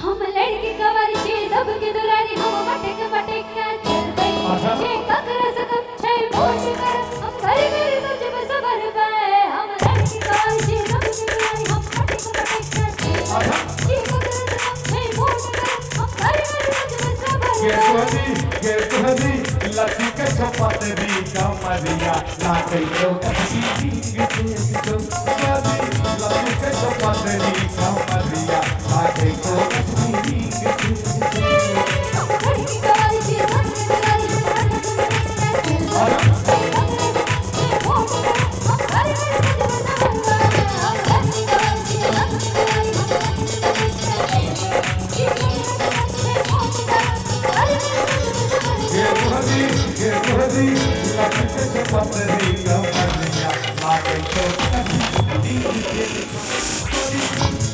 हम लड़की कवर छी सबके दुलारी, हम मटक मटक के चलबै। अच्छा। जे ककरा से कम छै मोट कर, हम घर घर सजब सबरबै। हम लड़की कवर छी सबके दुलारी, हम मटक मटक के चलबै। जे ककरा से कम छै मोट कर, हम घर घर सजब गे सबरबै। तोहरी, गे तोहरी लचक छपतरी कमरिया लागै छौ कश्मीरी से। लचक छपतरी कमरिया लागै छौ कश्मीरी से। हम लड़की कवर छी सबके दुलारी, हम मटक मटक के चलबै। जे ककरा से कम छै मोट कर, हम घर घर सजब सबरबै। हम लड़की कवर छी सबके दुलारी, हम मटक मटक के चलबै। जे ककरा से कम छै मोट कर, हम घर घर सजब गे सबरबै। तोहरी, गे तोहरी लचक छपतरी कमरिया लागै छौ कश्मीरी से।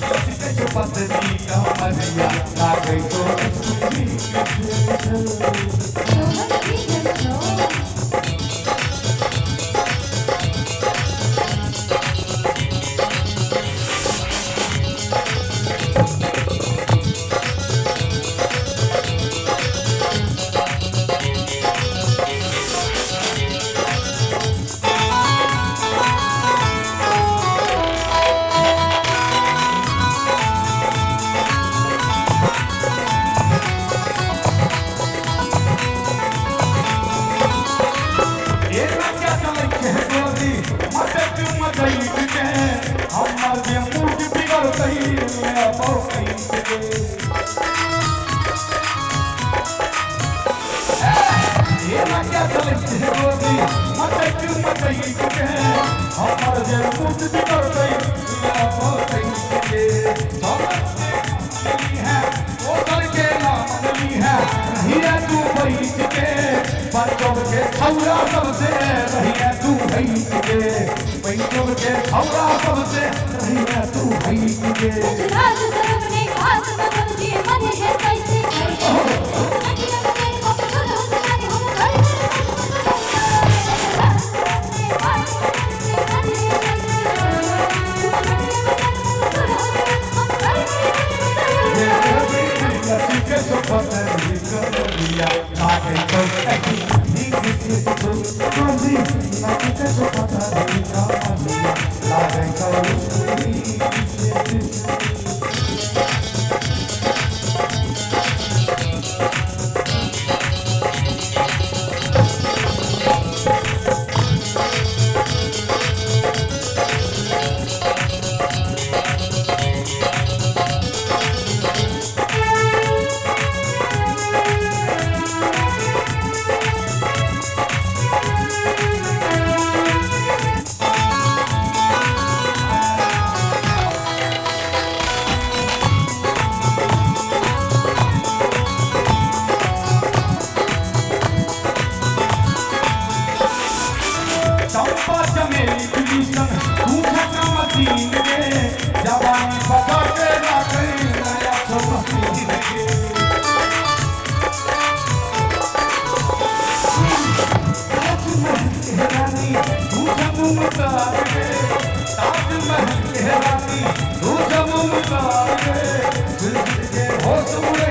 लचक छपतरी कमरिया लागै छौ कश्मीरी से। सोहन भीजल छौ। एना क्या चलै छै गोरी मटक मटैक के, हमर जे मूड बिगड़तै ले पौकैक के। एना क्या चलै छै गोरी मटक मटैक के, हमर जे मूड बिगड़तै ले पौकैक के। चलत के है ओकर के ना मनली है, रहिया तू बैठ के पंचोब के छौरा सबसे, रहिया तू हैट के पंचोब के छौरा सबसे, रहिया तू हैट के। राज सरम ने घात बदल जी मन है कैसे कैसे नटिया बने हम सुन सुनारी, हम घर घर सजब सबरबै। राज सरम ने घात बदल जी मन है कैसे कैसे नटिया बने हम सुन हम घर घर सजब ये सबरबै। लचक छपतरी कमरिया लागै छौ कश्मीरी से। लचक छपतरी कमरिया लागै छौ कश्मीरी से। चंपा चमेली गुलिस्तान तू छका मसीन के, जवानी बचा के राखे नया छो मसीन के। ताजमहल के रानी तू जम्मू मुतार के, ताजमहल के रानी तू जम्मू मुतार के, दिल के होश उड़ा